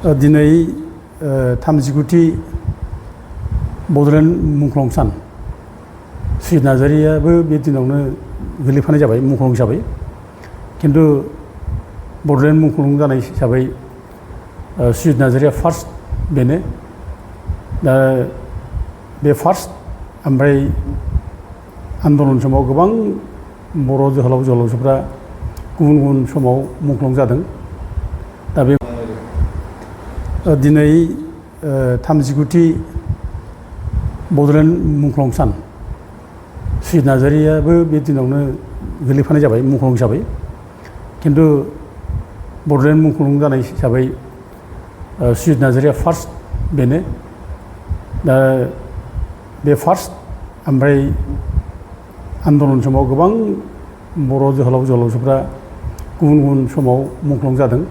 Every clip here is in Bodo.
दिनै 39थि बड'लेण्ड मुंख्लं सान सुजित नार्जारियाबो बे दिनावनो गोलैफानाय जाबाय मुंख्लं हिसाबै। खिन्थु बड'लेण्ड मुंख्लं जानाय हिसाबै सुजित नार्जारिया फार्स्ट बेनो। दा बे फार्स्ट ओमफ्राय आन्दलन समाव गोबां बर' जोहोलाव जोहोलावजोफ्रा गुबुन गुबुन समाव मुंख्लं जादों। दा बे दिनै 39थि बड'लेण्ड मुंख्लं सान सुजित नार्जारियाबो बे दिनावनो गोलैफानाय जाबाय मुंख्लं हिसाबै। खिन्थु बड'लेण्ड मुंख्लं जानाय हिसाबै सुजित नार्जारिया फार्स्ट बेनो। दा बे फार्स्ट ओमफ्राय आन्दलन समाव गोबां बर' जोहोलाव जोहोलावजोफ्रा गुबुन गुबुन समाव मुंख्लं जादों।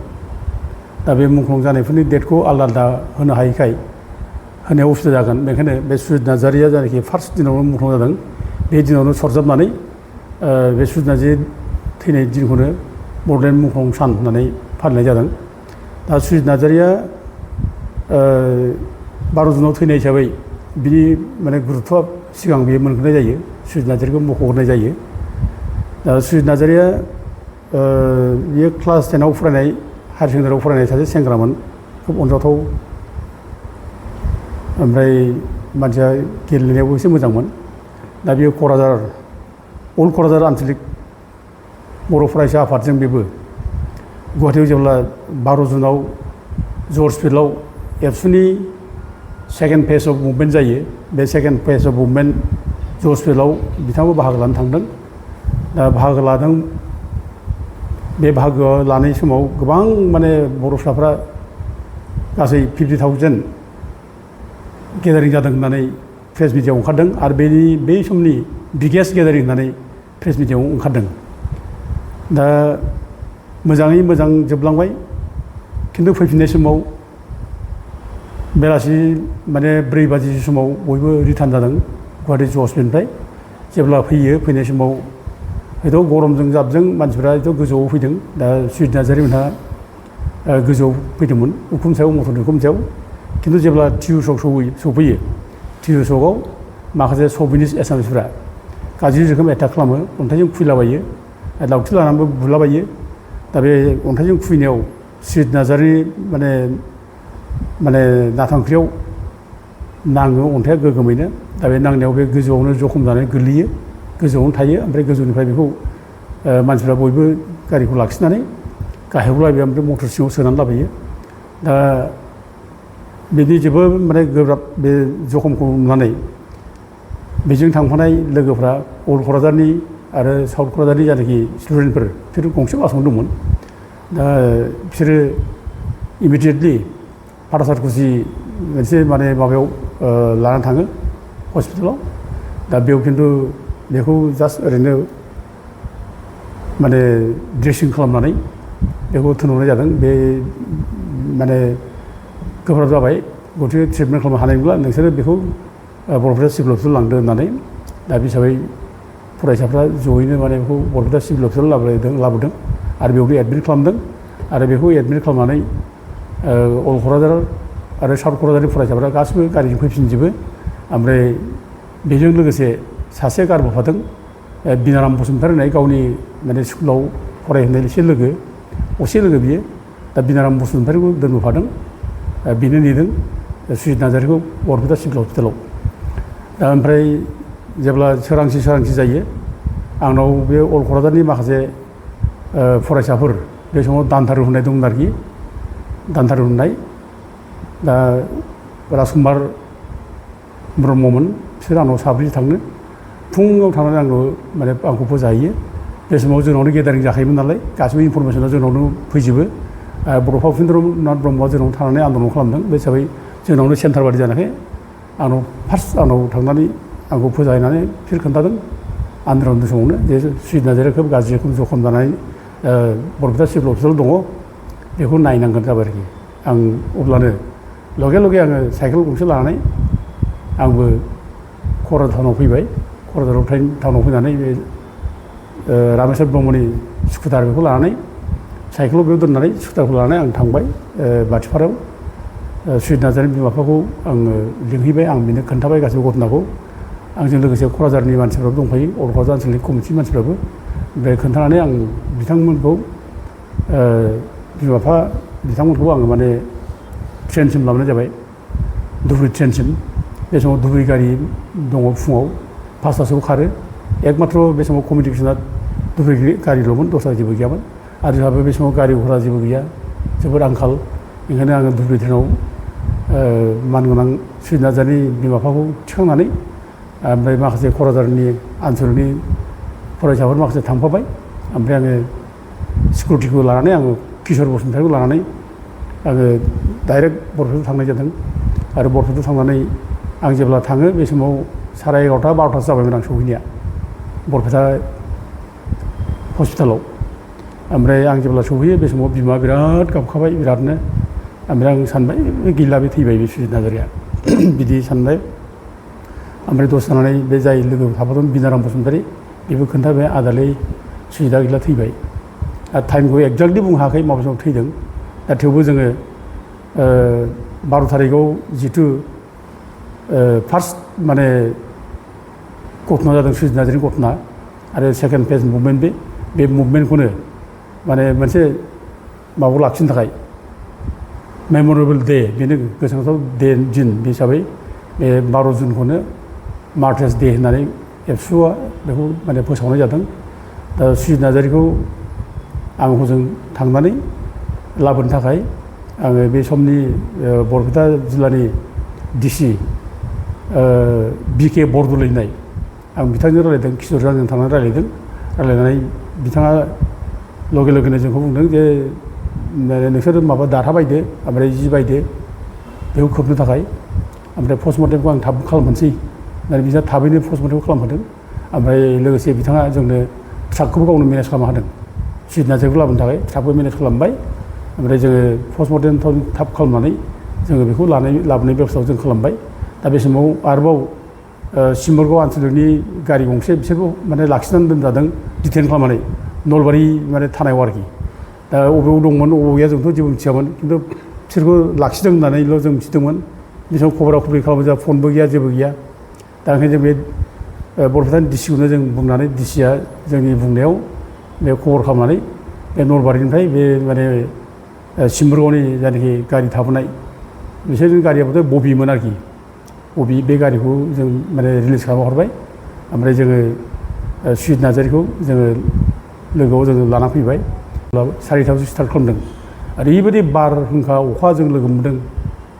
दा बे मुंख्लं जानायफोरनि डेटखौ आलदा आलदा होनो हायैखाय होनायाव उसुबिदा जागोन। बेनिखायनो बे सुजित नार्जारिया जायनाखि फार्स्ट दिनावनो मुंख्लं जादों बे दिनावनो सरजाबनानै बे सुजित नार्जारि थैनाय दिनखौनो बड'लेण्ड मुंख्लं सान होननानै फालिनाय जादों। दा सुजित नार्जारिया 12 जुनाव थैनाय हिसाबै बिनि माने गुरुत्वआ सिगां बेयो मोनग्रोनाय जायो। सुजित नार्जारिखौ मख'ग्रोनाय जायो। दा सुजित नार्जारिया बियो क्लास 10आव फरायनाय हायार सेकेन्डारियाव फरायनाय सासे सेंग्रामोन, खोब अनजाथाव। ओमफ्राय मानसिया गेलेनायावबो एसे मोजांमोन। दा बियो क'क्राझार अल्ड क'क्राझार आन्चलिक बर' फरायसा आफादजों बेबो गुवाहाटीयाव जेब्ला 12 जुनाव जर्ज फिल्डआव एबसुनि सेकेन्ड फेज अफ मुभमेन्ट जायो, बे second phase of movement George फिल्डआव बिथाङाबो बाहागो लानो थांदों। दा बाहागो लादों। बे बाहागो लानाय समाव गोबां माने बर' फिसाफ्रा गासै 50,000 गेदारिं जादों होननानै प्रेस मिडियायाव ओंखारदों। आरो बे समनि बिगेस्ट गेदारिं होननानै प्रेस मिडियायाव ओंखारदों। दा मोजाङै मोजां जोबलांबाय। खिन्थु फैफिननाय समाव बेलासि माने 4 बाजि समाव बयबो रिटार्न जादों गुवाहाटी जज फिल्डनिफ्राय। जेब्ला फैनाय समाव हयथ' गरमजों जाबजों मानसिफ्रा हयथ' गोजौआव फैदों। दा सुजित नार्जारि मोनहा गोजौआव फैदोंमोन, उखुम सायाव, मटरनि उखुम सायाव। खिन्थु जेब्ला टिउ सक सफैयो, टिउ सकआव माखासे सभिनिस्ट एसामिसफ्रा गाज्रि रोखोम एटाक खालामो, अन्थाइजों खुबैलाबायो, लावथि लानानैबो बुलाबायो। दा बे अन्थाइजों खुबैनायाव सुजित नार्जारि माने नाथांख्रियाव नाङो अन्थाइया गोगोमैनो। दा बे नांनायाव बे गोजौआवनो जखम जानानै गोग्लैयो, गोजौआवनो थायो। ओमफ्राय गोजौनिफ्राय बेखौ मानसिफ्रा बयबो गारिखौ लाखिनानै गाहायाव लाबोयो, ओमफ्राय मटर सिङाव सोनानै लाबोयो। दा बिदि जोबोद माने गोब्राब बे जखमखौ नुनानै बेजों थांफानाय लोगोफ्रा अल्ड क'क्राझारनि आरो साउथ क'क्राझारनि जायनाखि स्टुडेन्टफोर, बिसोर गंसे बासावनो दंमोन। दा बिसोरो इमिडियेटलि पाटासारकुसि मोनसे माने माबायाव लानानै थाङो हस्पिटालाव। दा बेयाव खिन्थु बेखौ जास्ट ओरैनो माने ड्रेसिं खालामनानै बेखौ थिनहरनाय जादों। बे माने गोब्राब जाबाय, गथिखे ट्रिटमेन्ट खालामनो हानाय नंला, नोंसोरो बेखौ बरपेटा सिभिल हस्पिटाल लांदो होननानै। दा बे हिसाबै फरायसाफ्रा जयैनो माने बेखौ बरपेटा सिभिल हस्पिटाल लाबोदों आरो बेयावनो एडमिट खालामदों। आरो बेखौ एडमिट खालामनानै अल्ड क'क्राझार आरो साउथ क'क्राझारनि फरायसाफ्रा गासिबो गारिजों फैफिनजोबो। ओमफ्राय बेजों लोगोसे सासे गारबोफादों, बिनाराम बसुमतारी होननाय गावनि माने स्कुलाव फरायहोनाय एसे लोगो, असे लोगो बियो। दा बिनाराम बसुमतारीखौ दोनबोफादों, बेनो नेदों सुजित नार्जारिखौ बरपेटा सिभिल हस्पिटालाव। दा ओमफ्राय जेब्ला सोरांसि जायो, आंनाव बे अल्ड क'क्राझारनि माखासे फरायसाफोर बे समाव दानथारु होननाय दंमोन आरोखि, दानथारु होननाय। दा राजकुमार ब्रह्ममोन, बिसोर आंनाव साब्रै थाङो। फुङाव थांनानै आंखौ फोजाहैयो। बे समाव जोंनावनो गेदारिं जाखायोमोन नालाय, गासिबो इनफरमेसना जोंनावनो फैजोबो। बड'फा उपेन्द्रनाथ ब्रह्मआ जोंनाव थानानै आन्दलन खालामदों। बे हिसाबै जोंनावनो सेन्टार बादि जानायखाय आंनाव थांनानै आंखौ फोजाहैनानै बिसोर खोन्थादों आन्दलननि समावनो जे सुजित नार्जारिया खोब गाज्रि रोखोम जखम जानानै बरपेटा सिभिल हस्पिटालाव दङ, बेखौ नायनांगोन जाबाय आरोखि। आं अब्लानो लगे लगे आङो साइकेल गंसे लानानै आंबो क'क्राझार टाउनाव फैबाय। क'क्राझार टाउनाव फैनानै बे रामेश्वर ब्रह्मनि स्कुटार बेखौ लानानै साइकेलाव बेयाव दोननानै स्कुटारखौ लानानै आं थांबाय बाथिपारायाव। सुजित नार्जारिनि बिमा बिफाखौ आङो लिंहैबाय आं बेनो खोन्थाबाय गासैबो घटनाखौ आंजों लोगोसे क'क्राझारनि मानसिफ्राबो दंफायो क'क्राझार आनसलिक कमिटि मानसिफ्राबो ओमफ्राय खोन्थानानै आं बिथांमोनखौ बिमा बिफा बिथांमोनखौ आङो माने ट्रेनसिम लाबोनाय जाबाय धुबुरी ट्रेनसिम बे समाव धुबुरी गारि दङ फुङाव 5टासोआव खारो एकमात्र बे समाव कमिउनिकेसना धुबुरी गारिल'मोन दस्रा जेबो गैयामोन आरो जोंहाबो बे समाव गारि घरा जेबो गैया जोबोद आंखाल ओंखायनो आङो धुबुरी ट्रेनाव मानगोनां सुजित नार्जारिनि बिमा बिफाखौ थिखांनानै ओमफ्राय माखासे क'क्राझारनि आनसलिकनि फरायसाफोर माखासे थांफाबाय ओमफ्राय आङो सिकिउरिटिखौ लानानै आङो किशोर बसुमतारिखौ लानानै आङो डाइरेक्ट बरपेटायाव थांनाय जादों आरो बरपेटायाव थांनानै आं जेब्ला थाङो बे समाव 11:30 12टासो जाबायमोन आं सहैनाया बरपेटा हस्पिटालाव ओमफ्राय आं जेब्ला सहैयो बे समाव बिमा बिराद गाबखाबाय बिरादनो ओमफ्राय आं सानबाय गैला बे थैबाय बे सुजित नार्जारिया बिदि सानबाय ओमफ्राय दसे थानानै बे जाय लोगो थाफादोंमोन बिनाराम बसुमतारि बेबो खोन्थाबाय आदालै सुजितआ गैला थैबाय आरो टाइमखौ एक्जेक्टलि बुंनो हायाखै माबे समाव थैदों दा थेवबो जोङो 12 थारिखआव जिथु फार्स्ट माने घटना जादों सुजित नार्जारिनि घटना आरो सेकेन्ड फेज मुभमेन्ट बे मुभमेन्टखौनो माने मोनसे माबायाव लाखिनो थाखाय मेमरेबल डे बेनो गोसोखांथाव दिन बे हिसाबै बे 12 जुनखौनो मार्टार्स डे होननानै एबसुआ बेखौ माने फोसावनाय जादों दा सुजित नार्जारिखौ आं हजों थांनानै लाबोनो थाखाय आङो बे समनि बरपेटा जिल्लानि डिसि बिके बरदलै होननाय आं बिथांजों रायलायदों किशोरजों आंजों थांनानै रायलायनानै बिथाङा लगे लगेनो जोंखौ बुंदों जे नोंसोर माबा दाथा बायदो ओमफ्राय जि बायदो बेखौ खोबनो थाखाय ओमफ्राय पस्टमर्टेमखौ आं थाब खालामनोसै होननानै बिथाङा थाबैनो पस्टमर्टेमखौ खालामहोदों ओमफ्राय लोगोसे बिथाङा जोंनो ट्राकखौबो गावनो मेनेज खालामनो हादों सुजित नार्जारिखौ लाबोनो थाखाय ट्राकबो मेनेज खालामबाय ओमफ्राय जोङो पस्टमर्टेम थाब खालामनानै जोङो बेखौ लाबोनाय बेब'स्थाखौ जों खालामबाय दा बे समाव आरोबाव सिम्बोरगाव आनसलिकनि गारि गंसे बिसोरखौ माने लाखिनानै दोनजादों डिटेन खालामनानै नलबारि माने थानायाव आरोखि दा बबेयाव दंमोन बबेयाव गैया जोंथ' जेबो मिथियामोन खिन्थु बिसोरखौ लाखिदों होननानैल' जों मिथिदोंमोन बे समाव खबरा खबरि खालामो जोंहा फनबो गैया जेबो गैया दा ओंखायनो जों बे बरपेटानि डिसिखौनो जों बुंनानै डिसिया जोंनि बुंनायाव बे खबर खालामनानै बे नलबारिनिफ्राय बे माने सिम्बोरगावनि जायनाखि गारि थाबोनाय बिसोरनि गारियाबोथ' बबिमोन आरोखि बबि बे गारिखौ जों माने रिलिज खालामना हरबाय ओमफ्राय जोङो सुजित नार्जारिखौ जोङो लोगोआव जोङो लाना फैबाय 4टायावसो स्टार्ट खालामदों ओरैबायदि बारहुंखा अखा जों लोगो मोनदों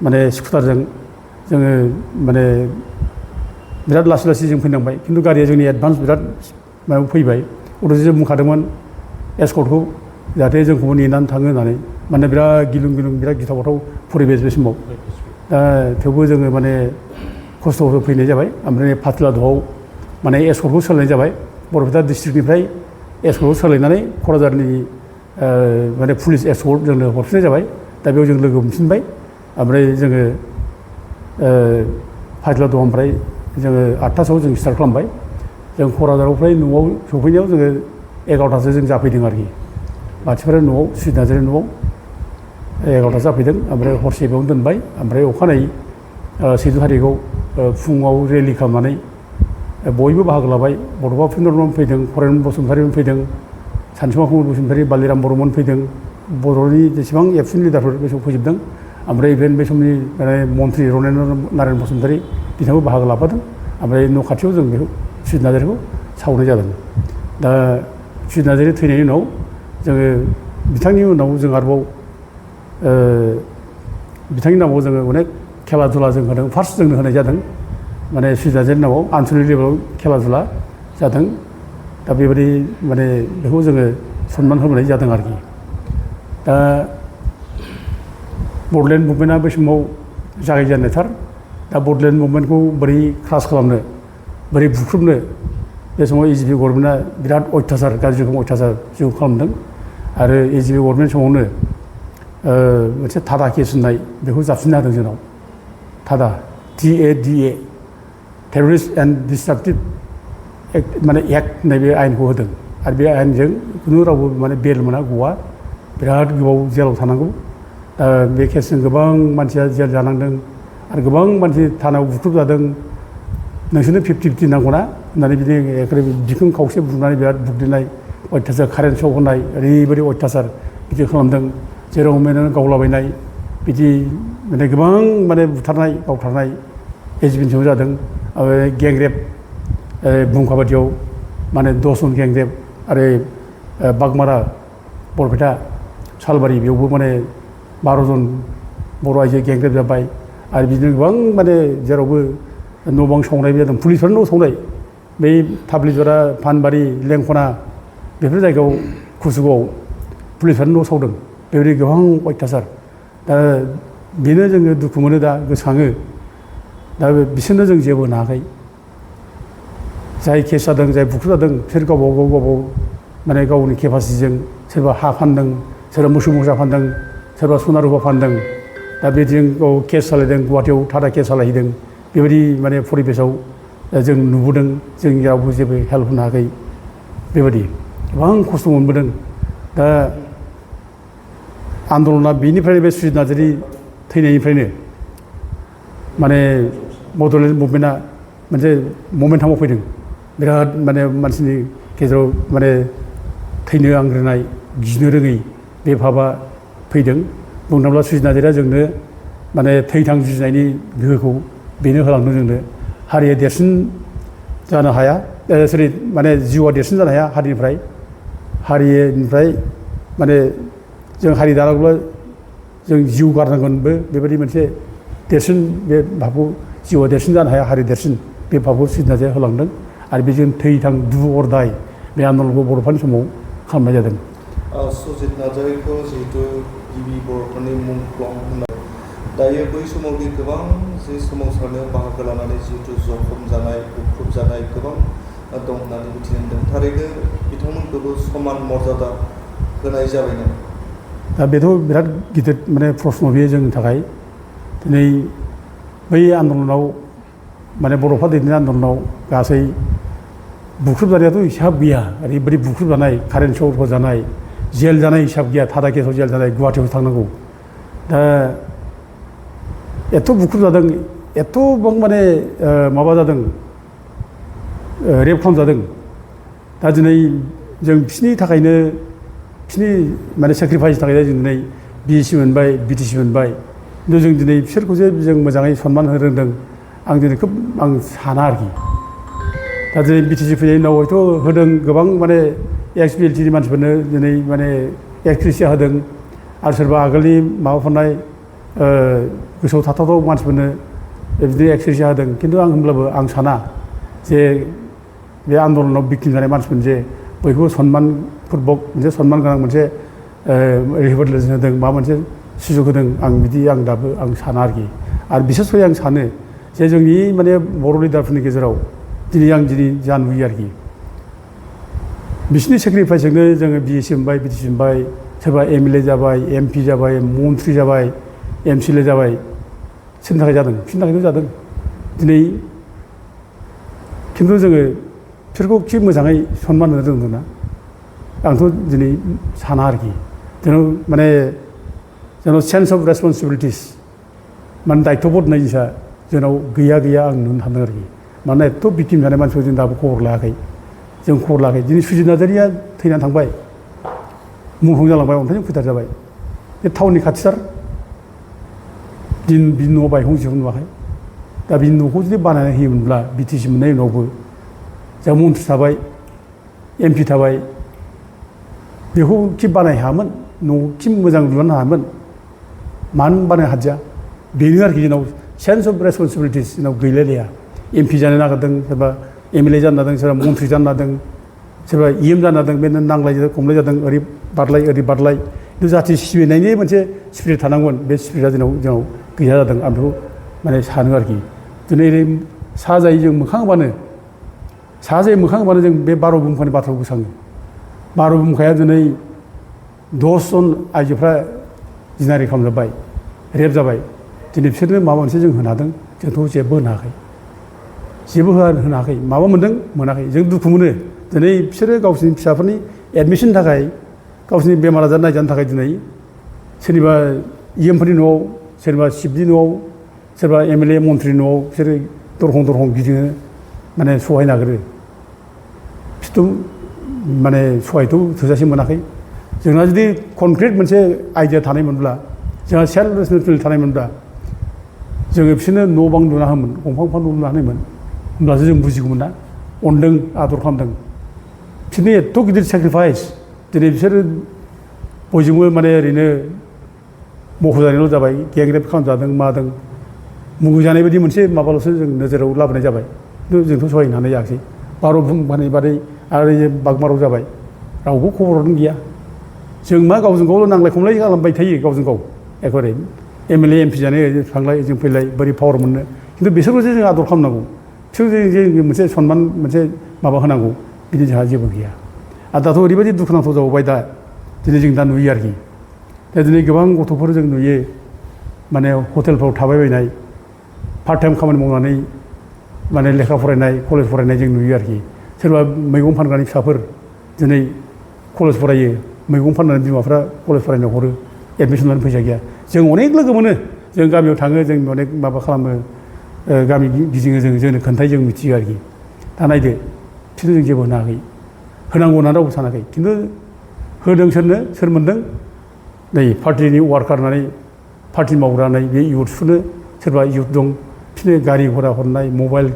माने स्कुटारजों जोङो माने बिराद लासै लासै जों फैनांबाय खिन्थु गारिया जोंनि एडभान्स बिराद माबायाव फैबाय उनाव जों बुंखादोंमोन एस्कर्टखौ जाहाथे जोंखौबो नेनानै थाङो होननानै माने बिराद गिलुं बिराद गिथाव बाथाव परिबेस बे समाव दा थेवबो जोङो माने खस्थ' फैनाय जाबाय ओमफ्राय फाथलाद'आव माने एस्कर्टखौ सोलायनाय जाबाय बरपेटा डिस्ट्रिक्टनिफ्राय एस्कर्टखौ सोलायनानै क'क्राझारनि माने पुलिस एस्कर्ट जोंनो हरफिननाय जाबाय दा बेयाव जों लोगो मोनफिनबाय ओमफ्राय जोङो फाथलाद'आनिफ्राय जोङो 8टासोआव जों स्टार्ट खालामबाय जों क'क्राझाराव फ्राय न'आव सफैनायाव जोङो 11टासो जों जाफैदों आरोखि मानसिफोरा न'आव सुजित नार्जारि न'आव 11टा जाफैदों ओमफ्राय हरसे बेयावनो दोनबाय ओमफ्राय अखानायै 14 थारिखआव फुङाव रेलि खालामनानै बयबो बाहागो लाबाय बड'फा उपेन्द्रनाथ फैदों फरेन बसुमतारिमोन फैदों सानसुमा कुमार बसुमतारि बालिराम बर'मोन फैदों बर'नि जेसेबां एबसुनि लिडारफोर बे समाव फैजोबदों ओमफ्राय इभेन बे समनि मन्त्रि रनेन्द्र नारायण बसुमतारि बिथाङाबो बाहागो लाफादों ओमफ्राय न' खाथियाव जों बेखौ सुजित नार्जारिखौ सावनाय जादों दा सुजित नार्जारि थैनायनि उनाव जोङो बिथांनि उनाव जों आरोबाव बिथांनि नामाव जोङो अनेक खेला दुला जों होदों फार्स्ट जोंनो होनाय जादों माने सुजित नार्जारिनि नामाव आनसलिक लेभेलाव खेला दुला जादों दा बेबायदि माने बेखौ जोङो सनमान होबोनाय जादों आरोखि दा बड'लेण्ड मुभमेन्टआ बे समाव जागायजेननायथार दा बड'लेण्ड मुभमेन्टखौ बोरै क्रास खालामनो बोरै बुख्रुबनो बे समाव एजिपि गभर्नमेन्टआ बिराद अयथासार गाज्रि रोखोम अयथासार जिउ खालामदों आरो एजिपि गभर्नमेन्ट समावनो मोनसे थादा केस होननाय बेखौ जाबसिनना होदों जोंनाव थादा TADA टेररिस्ट एन्ड डिस्ट्राक्टिभ माने एक्ट होननाय बे आयेनखौ होदों आरो बे आयेनजों खुनु रावबो माने बेल मोना गवा बिराद गोबाव जेलाव थानांगौ दा बे केसजों गोबां मानसिया जेल जानांदों आरो गोबां मानसि थानायाव बुख्रुबजादों नोंसोरनो 50-50 नांगौना होननानै बिदि एखेबारे बिखुं खावसे बुनानै बिराद बुग्लिनाय अयथासार कारेन्ट सक होनाय ओरैबायदि अयथासार बिदि खालामदों जेराव मेनो गावलाबायनाय बिदि माने गोबां माने बुथारनाय गावथारनाय एजिबिन्सआव जादों गेंरेप बुंखाबादियाव माने 10 जन गेंरेप आरो बागमारा बरपेटा सालबारि बेयावबो माने 12 जन बर' आइजो गेंरेप जाबाय आरो बिदिनो गोबां माने जेरावबो न' बां सावनायबो जादों पुलिसफ्रानो न' सावनाय बै थाब्लिजरा फानबारि लेंखना बेफोर जायगायाव कुसुगाव पुलिसफ्रानो न' सावदों बेबायदि गोबां अयथासार दा बेनो जोङो दुखु मोनो दा गोसोखाङो दा बिसोरनो जों जेबो होनो हायाखै जाय केस जादों जाय बुख्रुब जादों बिसोर गावबागाव माने गावनि केपासिटिजों सोरबा हा फानदों सोरबा मोसौ मोसा फानदों सोरबा सना रुपा फानदों दा बेदिजों गाव केस सालायदों गुवाहाटियाव टाटा केस सालायहैदों बेबायदि माने परिबेसाव जों नुबोदों जों रावबो जेबो हेल्प होनो हायाखै बेबायदि गोबां खस्थ' मोनबोदों दा आन्दलना बेनिफ्रायनो बे सुजित नार्जारि थैनायनिफ्रायनो माने बड'लेण्ड मुभमेन्टआ मोनसे ममेन्टामाव फैदों बिराद माने मानसिनि गेजेराव माने थैनो आंग्रोनाय गिनो रोङै बे भाबा फैदों बुंनो थाङोब्ला सुजित नार्जारिया जोंनो माने थैथां जुजिनायनि गोहोखौ बेनो होलांदों जोंनो हारिया देरसिन जानो हाया माने जिउआ देरसिन जानो हाया हारिनिफ्राय माने जों हारि दानांगौब्ला जों जिउ गारनांगोनबो बेबायदि मोनसे देरसिन बे भाबखौ जिउआ देरसिन जानो हाया हारि देरसिन बे भाबखौ सुजित नार्जारिया होलांदों आरो बेजों थैथां डु अर डाइ बे आन्दलनखौ बड'फानि समाव खालामनाय जादों सुजित नार्जारिखौ जिहेतु गिबि बर'फोरनि मुंख्लं होननाय दायो बै समावदि गोबां जे सोमावसारनायाव बाहागो लानानै जिहेतु जखम जानाय बुख्रुब जानाय गोबां दं होननानै मिथिनो मोनदों थारैनो बिथांमोनखौबो समान मर्यादा होनाय जाबाय नामा दा बेथ' बिराद गिदिर माने प्रश्न बेयो जोंनि थाखाय दिनै बै आन्दलनाव माने बर'फोरा दैदेननाय आन्दलनाव गासै बुख्रुब जानायाथ' हिसाब गैया ओरैबायदि बुख्रुब जानाय कारेन्ट सक जानाय जेल जानाय हिसाब गैया टाटा केसाव जेल जानाय गुवाहाटियाव थांनांगौ दा एथ' बुख्रुब जादों एथ'बां माने माबा जादों रेप खालामजादों दा दिनै जों बिसोरनि थाखायनो बिसोरनि माने सेक्रिफाइसनि थाखायनो जों दिनै BSc मोनबाय BTC मोनबाय खिन्थु जों दिनै बिसोरखौसो जों मोजाङै सनमान होनो रोंदों आं दिनै खोब आं साना आरोखि दा दिनै BTC फैनायनि उनाव हयथ' होदों गोबां माने XBLTनि मानसिफोरनो दिनै माने एक्ट्रिसिया होदों आरो सोरबा आगोलनि माबाफोरनाय गोसोआव थाथावथाव मानसिफोरनो बिदिनो एक्ट्रिसिया होदों खिन्थु आं होनब्लाबो आं साना जे बे आन्दलनाव भिक्टिम जानाय मानसिफोरनो जे बयखौबो सनमानपुर्बक मोनसे सनमान गोनां मोनसे रिहेबिलिटेसन होदों माबा मोनसे सुजुग होदों आं बिदि आं दाबो आं साना आरोखि आरो बिसेसकय आं सानो जे जोंनि माने बर' लिडारफोरनि गेजेराव दिनै जा नुयो आरोखि बिसोरनि सेक्रिफाइसजोंनो जोङो BSc मोनबाय BTC मोनबाय सोरबा MLA जाबाय MP जाबाय मन्थ्रि जाबाय MCLA जाबाय सोरनि थाखाय जादों बिसोरनि थाखायनो जादों दिनै खिन्थु जोङो बिसोरखौ खि मोजाङै सनमान होनो रोंदोंना आंथ' दिनै साना आरोखि जोंनाव सेन्स अफ रेसपन्सिबिलिटिस माने दायित्वबोध होननाय जिनिसा जोंनाव गैया आं नुनो थांदों आरोखि मानोना एथ' भिक्टिम जानाय मानसिखौ जों दाबो खबर लायाखै दिनै सुजित नार्जारिया थैनानै थांबाय मुंख्लं जालांबाय अन्थाइजों फोथार जाबाय बे टाउननि खाथिथार बिनि न'आव बायखं जिखं नुवाखै दा बिनि न'खौ जुदि बानायना होयोमोनब्ला BTC मोननाय उनावबो जोंहा मन्थ्रि थाबाय MP थाबाय बेखौ खि बानाय हायामोन न'खौ खि मोजां लुनो हायामोन मानो बानायनो हादिया बेनो आरोखि जोंनाव सेन्स अफ रेसपन्सिबिलिटिस जोंनाव गैलायलाया MP जानो नागिरदों सोरबा MLA जानो नागिरदों सोरबा मन्थ्रि जानो नागिरदों सोरबा EM जानो नागिरदों बे नांलाय खमलाय जादों ओरै बारलाय खिन्थु जाथि सिबिनायनि मोनसे स्पिरिट थानांगोन बे स्पिरिटआ जोंनाव गैया जादों आं बेखौ माने सानो आरोखि दिनै ओरै साजायै जों मोखां होबानो जों बे 12 भुमखानि बाथ्राखौ गोसोखाङो 12 भुमखाया दिनै 10 जन आइजोफ्रा जिनाहारि खालामजाबाय रेप जाबाय दिनै बिसोरनो माबा मोनसे जों होनो हादों जोंथ' जेबो होनो हायाखै होनो हायाखै माबा मोनदों मोनाखै जों दुखु मोनो दिनै बिसोरो गावसोरनि फिसाफोरनि एडमिसननि थाखाय गावसोरनि बेमार आजार नायजानो थाखाय दिनै सोरनिबा EMफोरनि न'आव सोरबा सिफनि न'आव सोरबा MLA मन्थ्रि न'आव बिसोरो दरखं गिदिङो माने सहाय नागिरो बिसोरथ' माने सहायथ' थोजासे मोनाखै जोंना जुदि कनक्रिट मोनसे आइडिया थानायमोनब्ला जोंहा सेल्फ रेसपन्सिबिलिटि थानायमोनब्ला जोङो बिसोरनो न' बां लुना होमोन गंफा न' लुना होनायमोन होमब्लासो जों बुजिगौमोन ना अनदों आदर खालामदों बिसोरनि एथ' गिदिर सेक्रिफाइस दिनै बिसोरो बयजोंबो माने ओरैनो मख'जानायल' जाबाय गेंरेप खालामजादों मादों मुगैजानाय बायदि मोनसे माबाल'सो जों नोजोराव लाबोनाय जाबाय खिन्थु जोंथ' सहायनो हानाय जायाखै बार' बुंबानै बादै आरो बागमाराव जाबाय रावबो खबरानो गैया जों मा गावजों गावल' नांलाय खमलाय खालामबाय थायो गावजों गाव एखेबारे MLA MP जानो थांलाय जों फैलाय बोरै पावार मोननो खिन्थु बिसोरखौसो जों आदर खालामनांगौ बिसोर जों मोनसे सनमान मोनसे माबा होनांगौ बिदि जोंहा जेबो गैया आरो दाथ' ओरैबायदि दुखुनांथाव जाबाय दा दिनै जों दा नुयो आरोखि दा दिनै गोबां गथ'फोर जों नुयो माने हटेलफ्राव थाबायबायनाय पार्ट टाइम खामानि मावनानै माने लेखा फरायनाय कलेज फरायनाय जों नुयो आरोखि सोरबा मैगं फानग्रानि फिसाफोर दिनै कलेज फरायो मैगं फाननानै बिमाफ्रा कलेज फरायनो हरो एडमिसन लानो फैसा गैया जों अनेक लोगो मोनो जों गामियाव थाङो जों अनेक माबा खालामो गामि गिदिङो जोंनो खोन्थायो जों मिथियो आरोखि दा नायदो बिसोरनो जों जेबो होनो हायाखै होनांगौ होननानै रावबो सानाखै खिन्थु होदों सोरनो सोर मोनदों नै पार्टिनि वार्कार होननानै पार्टि मावग्रा होननाय बे इउथ्सफोरनो सोरबा इउथ दं बिसोरनो गारि घरा हरनाय मबाइल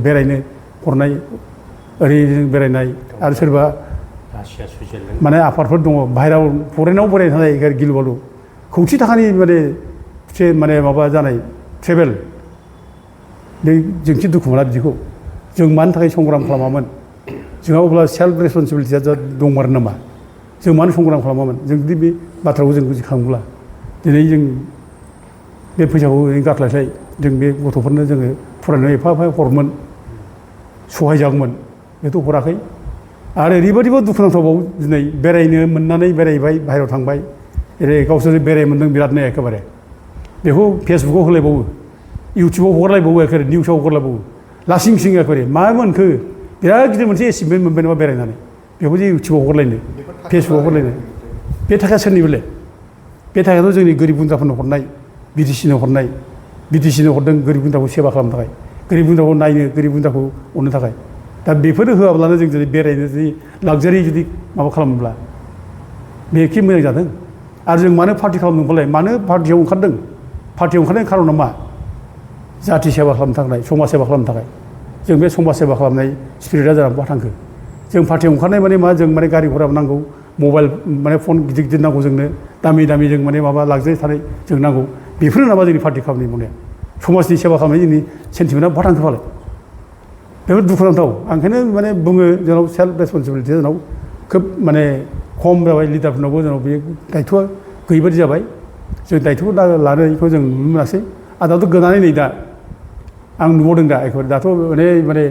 बेरायनो हरनाय ओरैनो बेरायनाय आरो सोरबा माने आफादफोर दङ बाहेरायाव फरेनाव बेरायनो थानाय गिलु बालु खौथि थाखानि माने माबा जानाय ट्रेभेल बे जोंथि दुखु मोना बिदिखौ जों मानि थाखाय संग्राम खालामामोन जोंहा अब्ला सेल्फ रेसपन्सिबिलिटिया दंमारो नामा जों मानो संग्राम खालामामोन जों जुदि बे बाथ्राखौ जों बुजिखाङोब्ला दिनै जों बे फैसाखौ ओरैनो गारस्लायस्लाय जों बे गथ'फोरनो जोङो फरायनायाव एफा हरमोन सहाय जागौमोन बेथ' हराखै आरो ओरैबायदिबो दुखुनांथावबाव दिनै बेरायनो मोननानै बेरायबाय बाहेरायाव थांबाय ओरै गावसोर बेराय मोन्दों बिरादनो एखेबारे बेखौ फेसबुकाव होलायबावो इउटुबाव हगारलायबावो एखेबारे निउसाव हगारलायबावो लासिं सिं एखेबारे मा मोनखो बिराद गिदिर मोनसे एसिभमेन्ट मोनबाय नामा बेरायनानै बेखौ जे इउटुबाव हगारलायनो फेसबुकाव हगारलायनो बे थाखाया सोरनि बेलाय बे थाखायाथ' जोंनि गोरिब गुन्द्राफोरनो हरनाय बिटिसिनो हरनाय बिटिसिनो हरदों गोरिब गुन्द्राखौ सेवा खालामनो थाखाय गोरिब गुन्द्राखौ नायनो गोरिब गुन्द्राखौ अननो थाखाय दा बेफोरो होआब्लानो जों जुदि बेरायनो जुदि लाक्जारि जुदि माबा खालामोब्ला बे एखे मोजां जादों आरो जों मानो पार्टि खालामदोंबालाय मानो पार्टियाव ओंखारदों पार्टियाव ओंखारनायनि खारना मा जाथि सेवा खालामनो थाखाय समाज सेवा खालामनो थाखाय जों बे समाज सेवा खालामनाय स्पिरिटआ जानानै बहा थांखो जों पार्टियाव ओंखारनाय माने मा जों माने गारि घरा नांगौ मबाइल माने फन गिदिर गिदिर नांगौ जोंनो दामि जों माने माबा लाक्जारि थानाय जों नांगौ बेफोरनो नामा जोंनि पार्टि खालामनाय मावनाया समाजनि सेवा खालामनाय जोंनि सेन्टिमेन्टआ बहा थांखो फालाय बेफोर दुखुनांथाव आं ओंखायनो माने बुङो जोंनाव सेल्फ रेसपन्सिबिलिटि जोंनाव खोब माने खम जाबाय लिडारफोरनावबो जोंनाव बे दायथ'आ गैयिबादि जाबाय जों दायथ'खौ लानायखौ जों नुनो मोनासै आरो दाथ' गोदानै नै दा आं नुबावदों दा एखेबारे दाथ' माने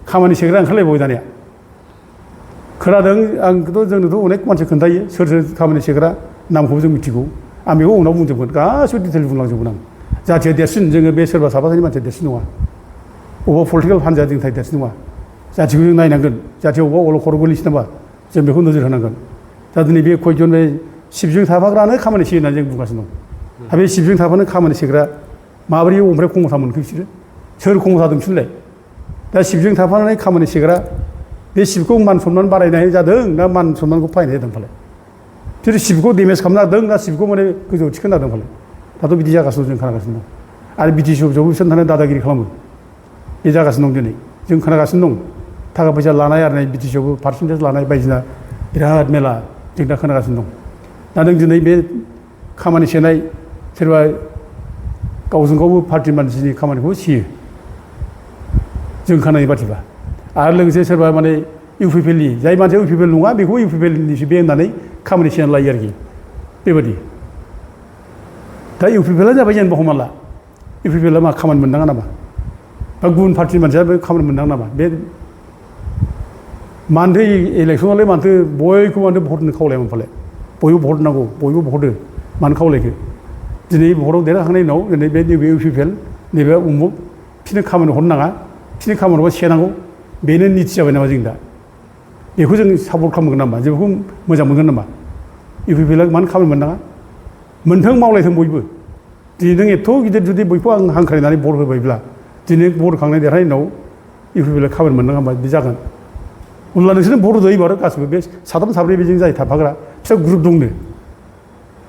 खामानि सेग्रा ओंखारलायबावबाय दानिया खोनादों आंथ' जोंनोथ' अनेक मानसि खोन्थायो सोर खामानि सेग्रा नामखौबो जों मिथिगौ आं बेखौ उनाव बुंजोबगोन गासिबो डिटेल बुंलांजोबगोन आं जाथिया देरसिन जोङो बे सोरबा साफा सानै मानसिया देरसिन नङा अबावबा पलिटिकेल हान्जाया जोंनि थाखाय देरसिन नङा जाथिखौ जों नायनांगोन जाथिया अबावबा अलखर गोलैसै नामा जों बेखौ नोजोर होनांगोन दा दिनै बे खयजन बे सिबजों थाफाग्रानो खामानि सेयो होननानै जों बुंगासिनो दं दा बे सिबजों थाफानो खामानि सेग्रा माबोरै ओमफ्राय खमथा मोनखो बिसोरो सोर खमथा दं बिसोरलाय दा सिबजों थाफानानै खामानि सेग्रा बे सिबखौ मान सनमान बारायनाय जादों ना मान सनमानखौ फायनाय जादों फालाय बिसोर सिबखौ डेमेज खालामनो नागिरदों ना सिबखौ माने गोजौआव थिखोनो नागिरदों फालाय दाथ' बिदि जागासिनो दं जों खोनागासिनो दं आरो बिटिसि अफिसावबो बिसोर थानानै दादागिरि खालामो बे जागासिनो दं दिनै जों खोनागासिनो दं थाखा फैसा लानाय आरो बिटिसिआवबो पार्सेन्टेज लानाय बायदिसिना बिराद मेला जों दा खोनागासिनो दं दा नों दिनै बे खामानि सेनाय सोरबा गावजों गावबो पार्टी मानसिनि खामानिखौ सेयो जों खोनानाय बादिबा आरो लोगोसे सोरबा माने इउपिपिएलनि जाय मानसिया इउपिपिएल नङा बेखौ इउपिपिएलनिसो बे होननानै खामानि सेना लायो आरोखि बेबायदि दा इउपिपिएलआ जाबाय जेनेबा हमना ला इउपिपिएलआ मा खामानि मोननाङा नामा बा गुबुन पार्टिनि मानसिया बे खामानि मोननाङा नामा बे मानोथो इलेक्सनालाय मानोथो बयखौबो मानोथो भट होनो खावलायामोन फालाय बयबो भट नांगौ बयबो भट हो मानो खावलायखो दिनै भटआव देरहाखांनायनि उनाव दिनै बे नैबे इउपिपिएल नैबे उमुक बिसोरनो खामानि हरनो नाङा बिसोरनि खामानिखौ सेनांगौ बेनो निथि जाबाय नामा जों दा बेखौ जों सापर्ट खालामगोन नामा जों बेखौ मोजां मोनगोन नामा इउपिपिएलआ मानो खामानि मोननाङा मोनथों मावलायथों बयबो दिनै नों एथ' गिदिर जुदि बयखौ आं हांख्रायनानै भट होबायब्ला दिनै भट होखांनाय देरहानायनि उनाव इउपिपिएलआ खामानि मोननाङा होमबा बे जागोन अब्ला नोंसोरनो भट होयो आरो गासिबो बे साथाम साब्रै बेजों जाय थाफाग्रा फिसा ग्रुप दंनो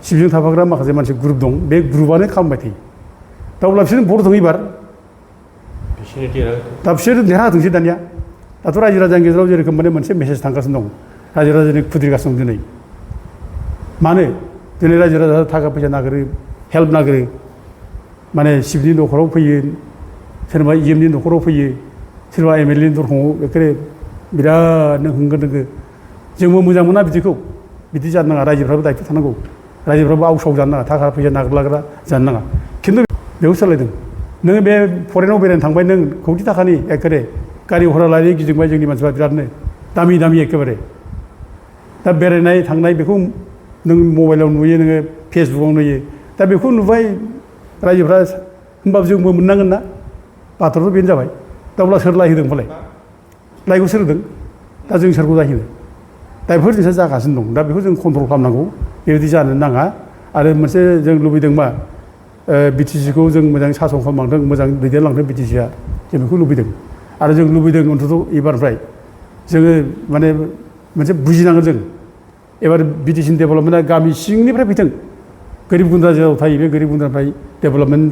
सिबिजों थाफाग्रा माखासे मानसि ग्रुप दं बे ग्रुपआनो खालामबाय थायो दा अब्ला बिसोरनो भट होदों एबार दा बिसोर देरहाथोंसै दानिया दाथ' रायजो राजानि गेजेराव जेरोखोम माने मोनसे मेसेज थांगासिनो दं रायजो राजानि खुद्रिगासिनो दं दिनै मानो दिनै रायजो राजा थाखा फैसा नागिरो हेल्प नागिरो माने सिबिनि न'खराव फैयो सोरबा इएमनि न'खराव फैयो सोरबा एमएलएनि दरखङाव एखेबारे बिरादनो होंगो दोंगो जोंबो मोजां मोना बिदिखौ बिदि जानो नाङा रायजोफ्राबो दायथ' थानांगौ रायजोफ्राबो आवसाव जानो नाङा थाखा फैसा नागिरलाग्रा जानो नाङा खिन्थु बेखौ सोलायदों नोङो बे फरेनाव बेरायनो थांबाय नों कौटि थाखानि एखेबारे गारि घरा लानानै गिदिंबाय जोंनि मानसिफ्रा बिरादनो दामि दामि एखेबारे दा बेरायनाय थांनाय बेखौ नों मबाइलाव नुयो नोङो फेसबुकाव नुयो दा बेखौ नुबाय रायजोफ्रा होमबाबो जोंबो मोननांगोन ना बाथ्राथ' बेनो जाबाय दा अब्ला सोर लायहोदों होनबालाय लायखौ सोर होदों दा जों सोरखौ लायहोनो दा बेफोर जिनिसा जागासिनो दं दा बेखौ जों कन्ट्रल खालामनांगौ बेबायदि जानो नाङा आरो मोनसे जों लुबैदों मा बिटिसिखौ जों मोजां सासन खालामलांदों मोजां दैदेनलांदों बिटिसिआ जों बेखौ लुबैदों आरो जों लुबैदों अन्तत' एबारनिफ्राय जोङो माने मोनसे बुजिनांगोन जों एबार बिटिसिनि डेभेलपमेन्टआ गामि सिंनिफ्राय फैथों गोरिब गुन्द्रा जेराव थायो बे गोरिब गुन्द्रानिफ्राय डेभेलपमेन्ट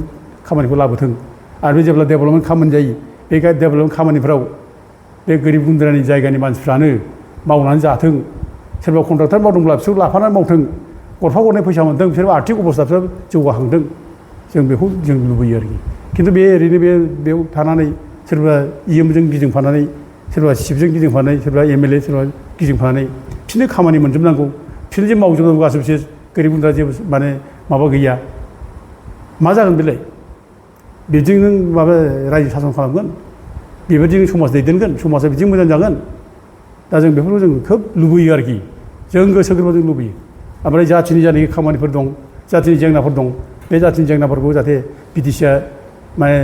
खामानिखौ लाबोथों आरो बे जेब्ला डेभेलपमेन्ट खामानि जायो बे डेभेलपमेन्ट खामानिफ्राव बे गोरिब गुन्द्रानि जायगानि मानसिफ्रानो मावनानै जाथों सोरबा कन्ट्राक्टर मावदोंब्ला बिसोर लाफानानै मावथों गरफा गरनै फैसा मोनथों बिसोर आर्थिक अबस्थाफ्रा जौगाखांथों जों बेखौ जों लुबैयो आरोखि खिन्थु बे ओरैनो बेयाव थानानै सोरबा इएमजों गिदिंफानानै सोरबा सिपजों गिदिंफानानै सोरबा एमएलए सोरबा गिदिंफानानै बिसोरनो खामानि मोनजोबनांगौ बिसोरनो जे मावजोबनांगौ गासैबो बिसोर गोरिब गुन्द्रा जेबो माने माबा गैया मा जागोन बेलाय बेजों नों माबा रायजो सासन खालामगोन बेबायदिनो समाज दैदेनगोन समाजा बिदि मोजां जागोन दा जों बेफोरखौ जों खोब लुबैयो आरोखि जों गोसो गोरबोआव जों लुबैयो ओमफ्राय जाथिनि जानाखि खामानिफोर दं जाथिनि जेंनाफोर दं बे जाथिनि जेंनाफोरखौ जाहाथे बिटिसिआ माने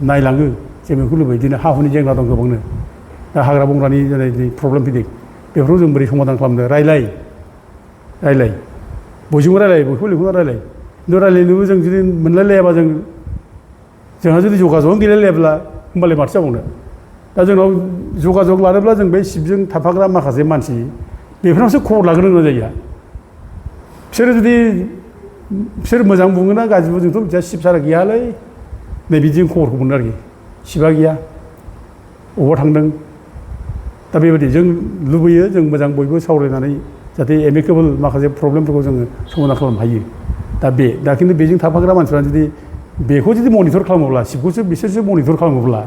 नायलाङो जों बेखौ लुबैयो दिनै हा हुनि जेंना दं गोबांनो दा हाग्रा बंग्रानि जेरै प्रब्लेम फैदों बेफोरखौ जों बोरै समाधान खालामनो रायलाय बयजोंबो रायलाय बयखौबो लिंहरना रायलाय खिन्थु रायलायनोबो जों जुदि मोनलायलायाबा जोंहा जुदि जगाजगआनो गैलायलायाब्ला होमबालाय माथो जाबावनो दा जोंनाव जगाजग लानोब्ला जों बे सिपजों थाफाग्रा माखासे मानसि बेफोरनावसो खबर लाग्रोनो गोनां जायो बिसोर मोजां बुङोना गाज्रि बुङो जोंथ' मिथिया सिप सारा गैयालै नै बिदिजों खबरखौ मोनो आरोखि सिपआ गैया बबावबा थांदों दा बेबायदि जों लुबैयो जों मोजां बयबो सावरायनानै जाहाथे एमिकेबोल माखासे प्रब्लेमफोरखौ जोङो समाधान खालामनो हायो दा खिन्थु बेजों थाफाग्रा मानसिफ्रा जुदि बेखौ जुदि मनिटर खालामोब्ला सिपखौसो बिसोरसो मनिटर खालामोब्ला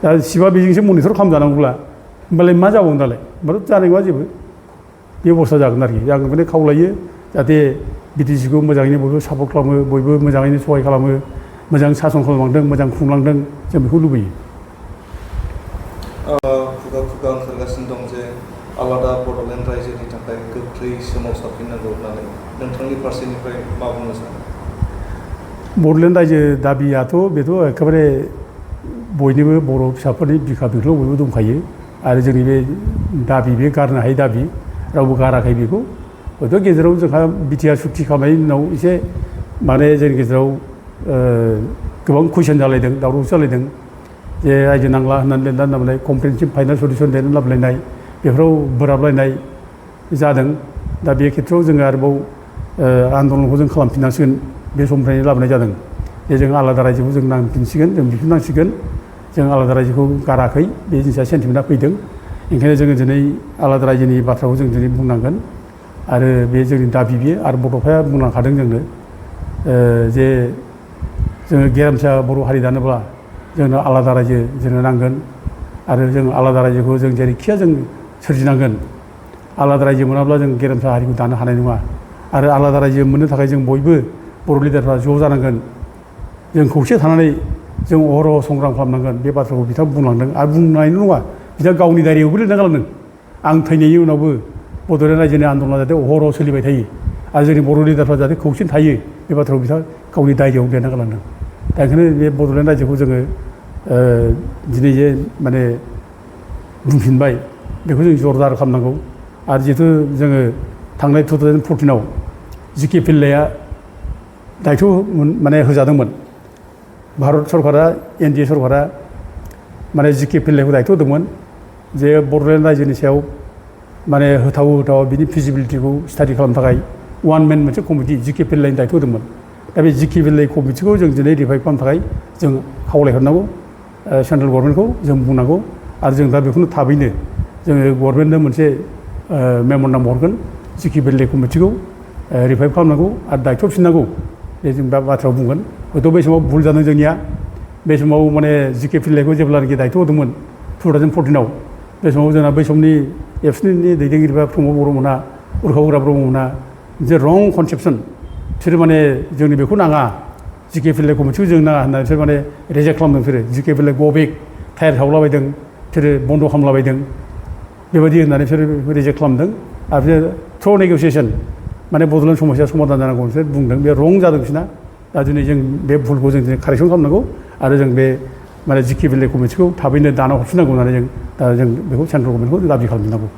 दा सिपआ बेजोंसो मनिटर खालामजानांगौब्ला होमबालाय मा जाबावगोन दालाय होमबाथ' जानाय नङा जेबो बे अबस्था जागोन आरोखि आं बेखौनो खावलायो जाहाथे बिटिसिखौ मोजाङैनो बयबो सापर्ट खालामो बयबो मोजाङैनो सहाय खालामो मोजां सासन खालामलांदों मोजां खुंलांदों जों बेखौ लुबैयो खुगा खुगा ओंखारगासिनो दं जे आलादा बड'लेण्ड रायजोनि थाखाय गोख्रै सोमावसारफिननांगौ होननानै नोंथांनि फारसेनिफ्राय मा बुंनो सानो बड'लेण्ड रायजो दाबियाथ' बेथ' एखेबारे बयनिबो बर' फिसाफोरनि बिखा बिख्लोआव बयबो दंखायो आरो जोंनि बे दाबि बे गारनो हायै दाबि रावबो गाराखै बेखौ हयथ' गेजेराव जोंहा बिटिआर सुक्ति खालामनायनि उनाव एसे माने जोंनि गेजेराव गोबां कुइसन जालायदों दावराव जालायदों जे रायजो नांला होननानै लिरनानै लाबोनाय कमप्रिहेनसिभ फाइनाल सलिउसन लिरनानै लाबोलायनाय बेफोराव बोराबलायनाय जादों दा बे खेथ्रआव जोङो आरोबाव आन्दलनखौ जों खालामफिननांसिगोन बे समनिफ्रायनो लाबोनाय जादों जे जों आलादा रायजोखौ जों नांफिनसिगोन जों बिफिननांसिगोन जों आलादा रायजोखौ गाराखै बे जिनिसा सेन्टिमेन्टआ फैदों ओंखायनो जोङो दिनै आलादा रायजोनि बाथ्राखौ जों दिनै बुंनांगोन आरो बे जोंनि दाबि बियो आरो बड'फाया बुंलांखादों जोंनो जे जोङो गेरेमसा बर' हारि दानोब्ला जोंनो आलादा रायजो जोंनो नांगोन आरो जों आलादा रायजोखौ जों जेरैखिया जों सोरजिनांगोन आलादा रायजो मोनाब्ला जों गेरेमसा हारिखौ दानो हानाय नङा आरो आलादा रायजो मोननो थाखाय जों बयबो बर' लिडारफ्रा ज' जानांगोन जों खौसे थानानै जों अहरह संग्राम खालामनांगोन बे बाथ्राखौ बिथाङा बुंलांदों आरो बुंनायल' नङा बिथाङा गावनि दायरियावबो लिरना गालांदों आं थैनायनि उनावबो बड'लेण्ड रायजोनि आन्दलना जाहाथे अहरह सोलिबाय थायो आरो जोंनि बर' लिडारफ्रा जाहाथे खौसेनो थायो बे बाथ्राखौ बिथाङा गावनि दायरियाव लिरना गालांदों दा ओंखायनो बे बड'लेण्ड रायजोखौ जोङो दिनै जे माने बुंफिनबाय बेखौ जों जरदार खालामनांगौ आरो जिहेतु जोङो थांनाय 2014आव जिके पिल्लाया दायथ' माने होजादोंमोन भारत सरकारा एनडिए सरकारा माने GKPLA दायथ' होदोंमोन जे बड'लेण्ड रायजोनि सायाव माने होथाव बिनि फिजिबिलिटिखौ स्टाडि खालामनो थाखाय वान मेन मोनसे कमिटि GKPLA दायथ' होदोंमोन दा बे GKPLA कमिटिखौ जों दिनै रिभाइभ खालामनो थाखाय जों खावलायहरनांगौ सेन्ट्रेल गभर्नमेन्टखौ जों बुंनांगौ आरो जों दा बेखौनो थाबैनो जोङो गभर्नमेन्टनो मोनसे मेम'रेन्डाम हरगोन GKPLA कमिटिखौ रिभाइभ खालामनांगौ आरो दायथ' फिननांगौ बे जों दा बाथ्रायाव बुंगोन हयथ' बै समाव भुल जादों जोंनिया बे समाव माने GKPLA जेब्लानाखि दायथ' होदोंमोन 2014 बे समाव जोंना बै समनि एबसुनि दैदेनगिरिफ्रा प्रमद बर'मोनहा उर्खाव गोरा ब्रह्ममोनहा जे रं कनसेप्सन बिसोरो माने जोंनि बेखौ नाङा GKPLA कमिटिखौ जों नाङा होननानै बिसोर माने रिजेक्ट खालामदों बिसोरो GKPLA गो बेक टायार सावलाबायदों बिसोरो बन्द' खालामलाबायदों बेबायदि होननानै बिसोर रिजेक्ट खालामदों आरो बिसोर थ्र' नेगसियेसन माने बड'लेण्ड समस्या समाधान जानांगौ बिसोर बुंदों बे रं जादों बिसोरना दा दिनै जों बे भुलखौ जों दिनै कारेक्सन खालामनांगौ आरो जों बे माने GKPLA कमिटिखौ थाबैनो दाना हरफिननांगौ होननानै जों दा जों बेखौ सेन्ट्रेल गभर्नमेन्टखौ दाबि खालामफिननांगौ